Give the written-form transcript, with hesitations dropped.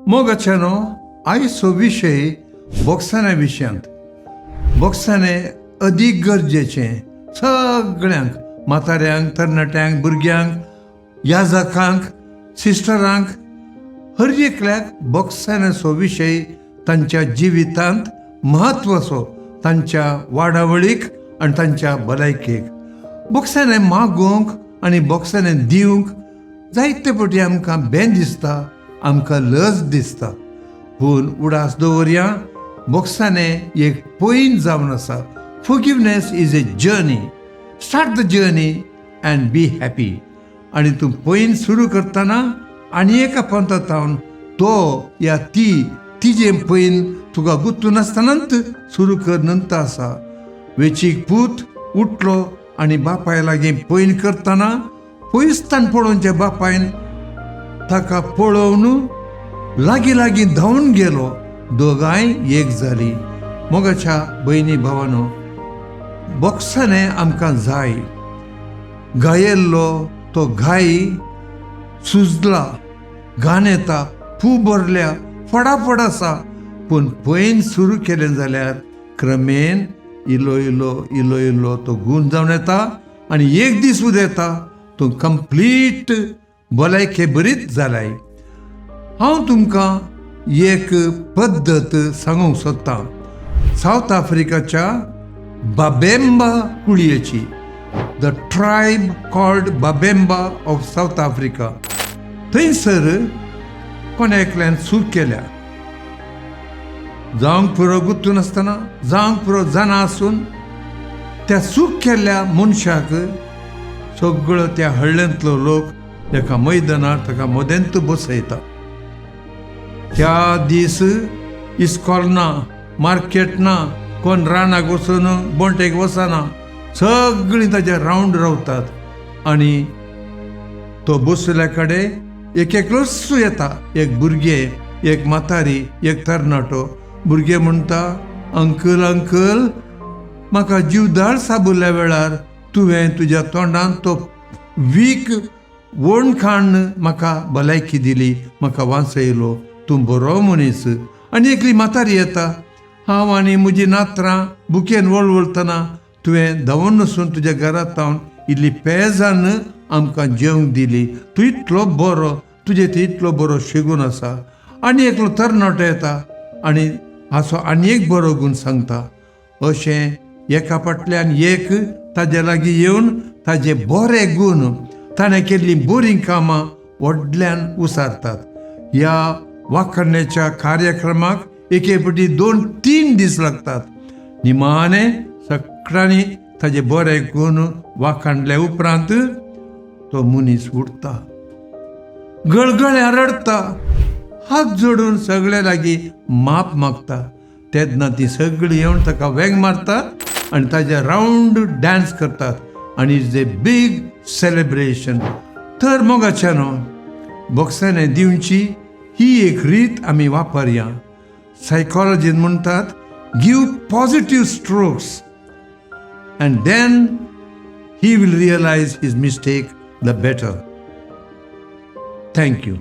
मोगाच्यानो, आयचो विशय बोक्साना विशयांत. बोक्साने अदीक गरजेचें सगळ्यांक, म्हाताऱ्यांक, तरणाट्यांक, भुरग्यांक, याजकांक, सिस्टरांक, हर एकल्याक बोक्साण्याचो विशय तांच्या जिवितांत म्हत्वाचो, तांच्या वाडावळीक आनी तांच्या भलायकेक. बोक्साने मागूंक आनी बोक्साने दिवंक जायते फावटी आमकां बें दिसता, आमकां लज दिसता. पूण उडास दवरया, बोक्साने एक पयन जावन आसा. Forgiveness is a journey. Start the journey and be happy. आनी तूं पयन सुरू करतना आनी एका पंथान तो या ती तिजें पयन तुका गुत्तू नासतनाच सुरू कर नंतर आसा. वेचीक पूत उठलो आनी बापाय लागीं पयन करतना पयसतान पळोवच्या बापायन ताका पळोवन लागीं लागीं धांवून गेलो. दोगांय एक जालीं. मोगाच्या भयणी भावानो, बोक्साने आमकां जाय. घायेल्लो तो घाय सुजला, घाण येता, फू भरल्या, फटाफट आसा. पूण पयन सुरू केलें जाल्यार क्रमेन इलो इलो इलो इलो तो गूण जावन येता आनी एक दीस उदेता, तूं कंप्लीट भलायके बरीच जालाय. हांव तुमकां एक पद्दत सांगूंक सोदतां, south आफ्रिकाच्या बाबेंबा कुळयेची, the tribe called Babemba of South Africa. थंयसर कोण एकल्यान चूक केल्या, जावंक पुरो गुत्तू नासतना, जावंक पुरो जाणा आसून, त्या चूक केल्ल्या मनशाक सगळो त्या हळ्ळेंतलो लोक एका मैदानार ताका मदेंत बसयता. त्या दीस इस्कॉल ना, मार्केट ना, कोण रानाक वचून बोंटेक वचना. सगळीं ताच्या रावंड रावतात आनी तो बसल्या कडेन एक एकलोच येता, एक भुरगें, एक म्हातारी, एक तरणाटो. भुरगें म्हणटा, "अंकल, अंकल, म्हाका जिवदाळ साबुल्ल्या वेळार तुवें तुज्या तोंडान तो वीक वण खाण म्हाका भलायकी दिली, म्हाका वांचयलो. तूं बरो मनीस." आनी एकली म्हातारी येता, "हांव आनी म्हजी नात्रां बुकेन वळवळतना तुवें धांवून वचून तुज्या घरांत हांव इल्ली पेजान आमकां जेवंक दिली. तूं इतलो बरो, तुजे थंय इतलो बरो शेगून आसा." आनी एकलो तरणाटो येता आनी हाचो आनी एक बरो गूण सांगता. अशें एका फाटल्यान एक ताजे लागीं येवन ताजे बरे गूण, ताणें केल्लीं बरीं कामां व्हडल्यान उसारतात. ह्या वाखणण्याच्या कार्यक्रमाक एके फावटी 2-3 दीस लागतात. निमाणे सगळ्यांनी ताजे बरे गूण वाखाणल्या उपरांत तो मनीस उठता, गळगळ्या रडटा, हात जोडून सगळे लागीं माप मागता. तेन्ना ती सगळीं येवन ताका वेंग मारतात आनी ताजे रावंड डान्स करतात आनी it's a big celebration. तर मोगाच्यानो, बोक्साने दिवची ही एक रीत आमी वापरया. सायकोलॉजीन म्हणटात, give positive strokes and then he will realize his mistake the better. Thank you.